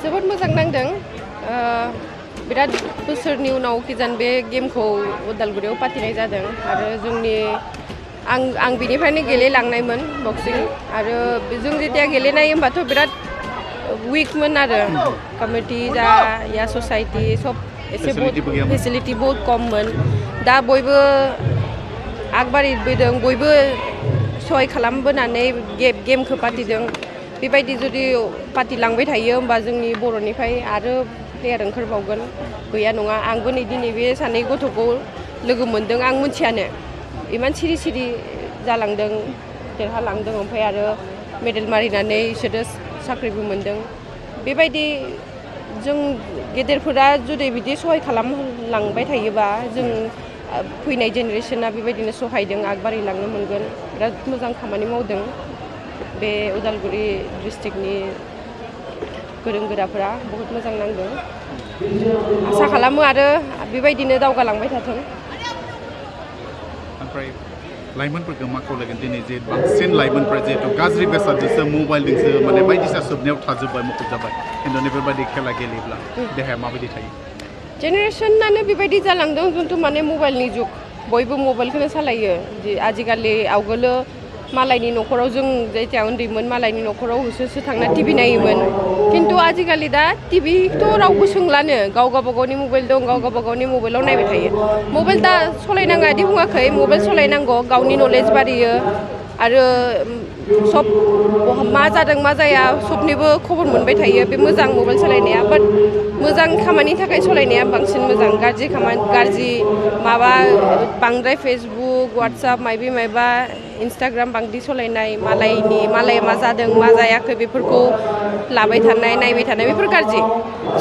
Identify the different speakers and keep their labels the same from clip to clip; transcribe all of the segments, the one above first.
Speaker 1: जोबोद मोजां नांदों बिराद बोसोरनि उनाव किजान बे गेमखौ उदालगुरियाव फाथिनाय जादों आरो जोंनि आं बिनिफ्रायनो गेलेलांनायमोन बक्सिं आरो जों जेतिया गेलेनाय होमबाथ' बिराद वीकमोन आरो कमिटि जा या ससाइटि सब एसे फेसिलिटि बहुत खममोन दा बयबो आगबारिबोदों बयबो सहाय खालामबोनानै गेमखौ फाथिदों बेबायदि जुदि फाथिलांबाय थायो होमबा जोंनि बर'निफ्राय आरो प्लेयार ओंखारबावगोन गैया नङा आंबो नै दिनै बे सानै गथ'खौ लोगो मोनदों आं मिथियानो इमान सिरि सिरि जालांदों देरहालांदों ओमफ्राय आरो मेडेल मारिनानै बिसोरो साख्रिबो मोनदों बेबायदि जों गेदेरफोरा जुदि बिदि सहाय खालामलांबाय थायोबा जों फैनाय जेनेरेशना बेबायदिनो सहायदों आगबारिलांनो मोनगोन बिराद मोजां खामानि मावदों बे उदालगुरि डिस्ट्रिक्टनि गोरों गोराफोरा बहुत मोजां नांदों आसा खालामो आरो बेबायदिनो दावगालांबाय थाथों
Speaker 2: ओमफ्राय लाइमोनफोरखौ मा खावलायगोन दिनै जे बांसिन लाइमोनफोरा जिहेतु गाज्रि बेसादजोंसो मबाइलजोंसो माने बायदिसिना सोबनायाव थाजोब्बाय मुखुब जाबाय खिन्थु बेफोरबायदि खेला गेलेयोब्ला देहाया माबायदि थायो
Speaker 1: जेनेरेशनानो बेबायदि जालांदों जोंथ' माने मबाइलनि जुग बयबो मबाइलखौनो सालायो आजिखालि आवगोलो मालायनि न'खराव जों जेथिया उन्दैमोन मालायनि न'खराव होसोसो थांना टिभि नायोमोन खिन्थु आजिखालि दा टिभिथ' रावबो सोंलानो गाव गावबागावनि मबाइल दं गाव गावबागावनि मबाइलाव नायबाय थायो मबाइल दा सलायनाङा बिदि बुङाखै मबाइल सलायनांगौ गावनि नलेज बारियो आरो सब मा जादों मा जाया सबनिबो खबर मोनबाय थायो बे मोजां मबाइल सालायनाया बाट मोजां खामानिनि थाखाय सलायनाया बांसिन मोजां गाज्रि माबा बांद्राय फेसबुक वाट्सएप मायबा इन्स्टाग्राम बांद्राय सलायनाय मालाय मा जादों मा जायाखै बेफोरखौ लाबाय थानाय नायबाय थानाय बेफोर गाज्रि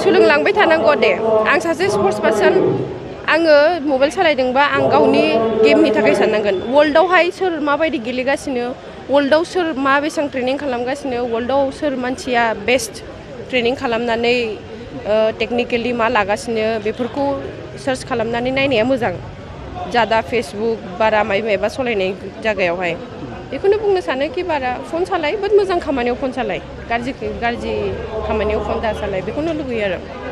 Speaker 1: सोलोंलांबाय थानांगौ दे आं सासे स्पर्ट्स पार्सन आङो मबाइल सालायदोंबा आं गावनि गेमनि थाखाय साननांगोन वर्ल्डआवहाय सोर माबायदि गेलेगासिनो वर्ल्डआव सोर मा बेसेबां ट्रेनिं खालामगासिनो वर्ल्डआव सोर मानसिया बेस्ट ट्रेनिं खालामनानै टेक्निकेलि मा लागासिनो बेफोरखौ सार्च खालामनानै नायनाया मोजां जादा फेसबुक बारा मायबा सलायनाय जायगायावहाय बेखौनो बुंनो सानो कि बारा फन सालाय बाट मोजां खामानियाव फन सालाय गाज्रि खामानियाव फन दा सालाय बेखौनो लुगैयो आरो